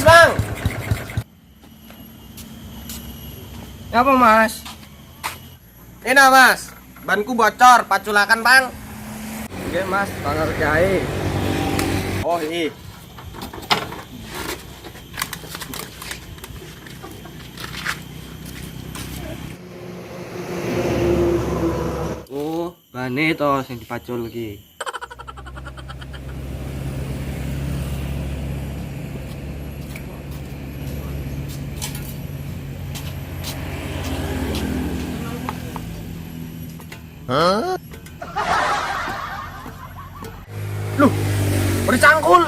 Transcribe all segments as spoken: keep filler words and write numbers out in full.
Bang. Apa, Mas? Ini, Mas. Banku bocor, paculakan, Bang. Oke, Mas, pangerjai. Oh, iya. Oh, bane to sing dipacul ki. Loh, udah cangkul.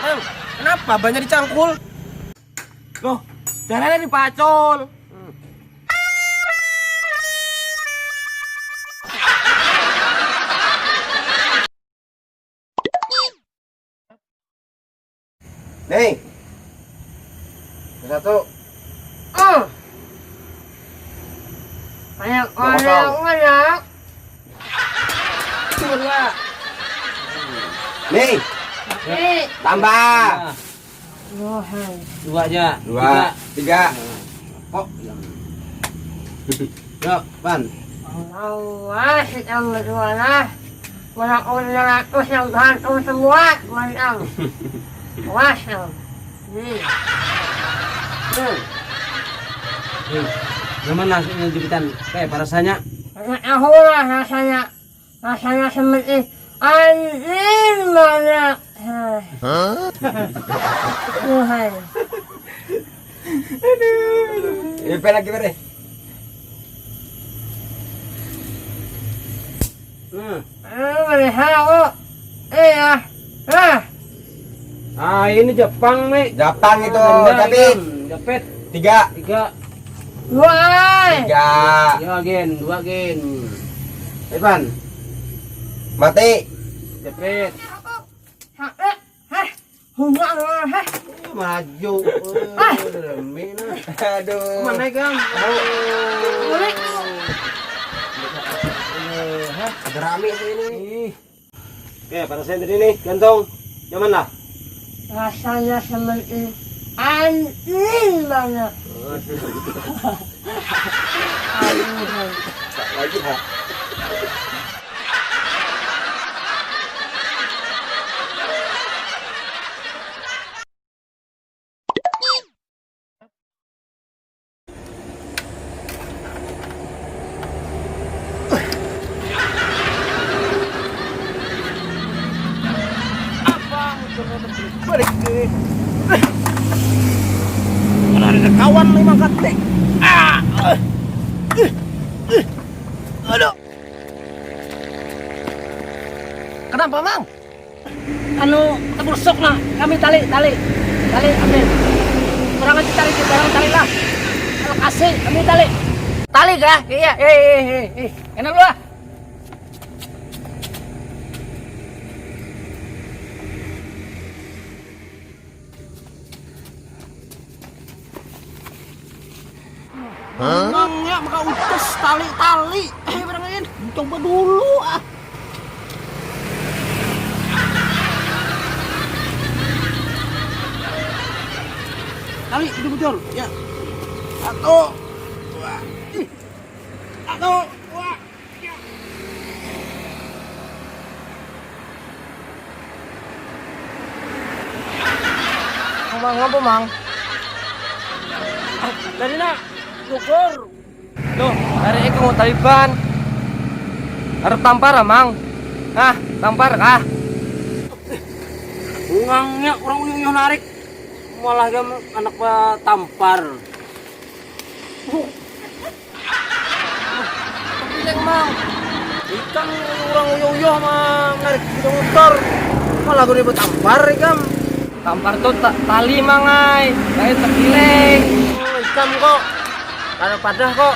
Bang, kenapa banyak dicangkul? Loh, caranya dipacul. Nih. Satu. Ah. Banyak. Dua kosong. Banyak, banyak. Dua. Nih. Nih. Tambah. Dua. Dua aja. Dua. Tiga. Kok yang. Yuk, Pan. Allah, si Allah, dua lah. Walaupun dua ratus yang bantu semua, menang. Puas, ya. Nih. Nih. Nih. Nyaman lah, ini jepitan. Kayak apa rasanya? Nggak tahu lah rasanya. Rasanya seperti anjing banget. Hah? Tuhan. Aduh. Ini lagi, Pak, deh. Hmm. Eh, melihat aku. Iya. Ah. Ah, ini Jepang, Mi. Jepang itu, ah, tapi Jepit. Tiga. Tiga. Dua, ai. Tiga. Tiga, gen. Dua, gen. Ipan. Mati. Jepit. Hah, eh, hah. Hungak, hah. Eh, maju. Ah. Eh, rame, nah. Aduh. Mana, Gang? Oh. Boleh. Eh, hah? Ada rame sih ini. Ih. Oke, pada saya tadi nih, gantong. Nyaman lah? Rasanya seperti anjing banget. Waduh. Aduh. Tak lagi, ha. Balik ke. Mana ada kawan nih mangkat nih. Ah. Aduh. Kenapa, Mang? Anu, tebursuk nah, kami tali, tali, tali ambil. Kurang aja tali, barang tali lah. Kalau kasih, ambil tali. Tali kah? Iya, eh, eh, eh, eh. Enak lu ah. Emangnya maka utus tali-tali. Eh, barang lain. Coba dulu ah. Tali, betul-betul. Ya. Satu. Dua. Ih. Satu. Dua. Mang, ngapa, Mang? Ah, tadi nak, syukur. Loh, hari ini kamu Taliban. Harap tampar, ah, Mang. Ah, tampar kah? Ungangnya orang uyuh-uyuh narik. Malah kamu anak tampar. Pilih, Mang. Ikam urang uyuh-uyuh ma-, narik sepeda motor. Malah guna betampar ikam. Tampar tu ta-, tali, Mang ai. Lain tekiling. Oh, ikam kok. Kada padah kok.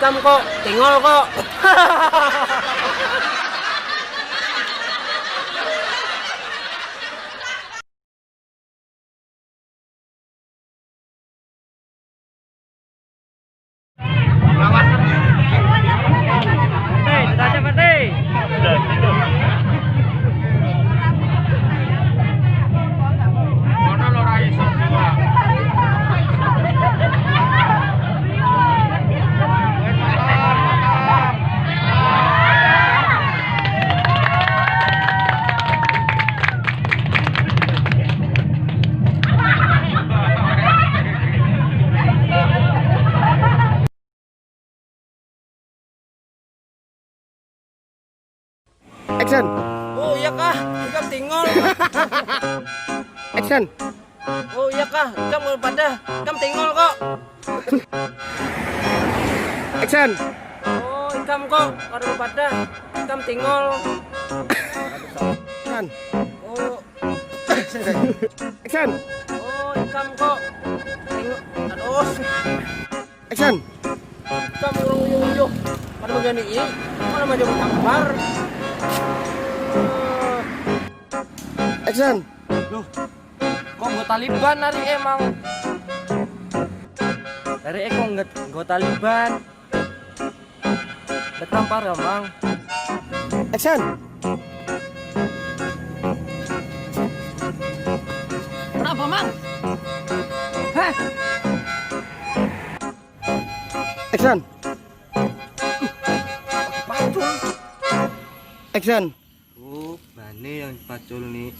Ikam kok. Tinggal kok. Action. Oh iya kah, ikam kada padah, ikam tingol kok. Action. Oh ikam kok kada padah, ikam tingol. Action. Oh. Action. Oh ikam kok tingol. Aduh. Action. Kamu urang uyuh-uyuh. Kada bagani i. Mana macam tampar. Action. Loh. Kok gue Taliban hari emang? Dari eko nggak gue Taliban. Dek tampar emang. Action. Kenapa mang? Heh. Action. Pacul. Action. Oh, bani yang pacul nih.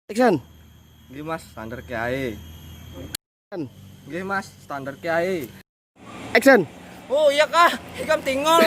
Action. Gih mas, standar kiai. Action. Gih mas, standar kiai. Action. Oh iya kah? Ikam tingol.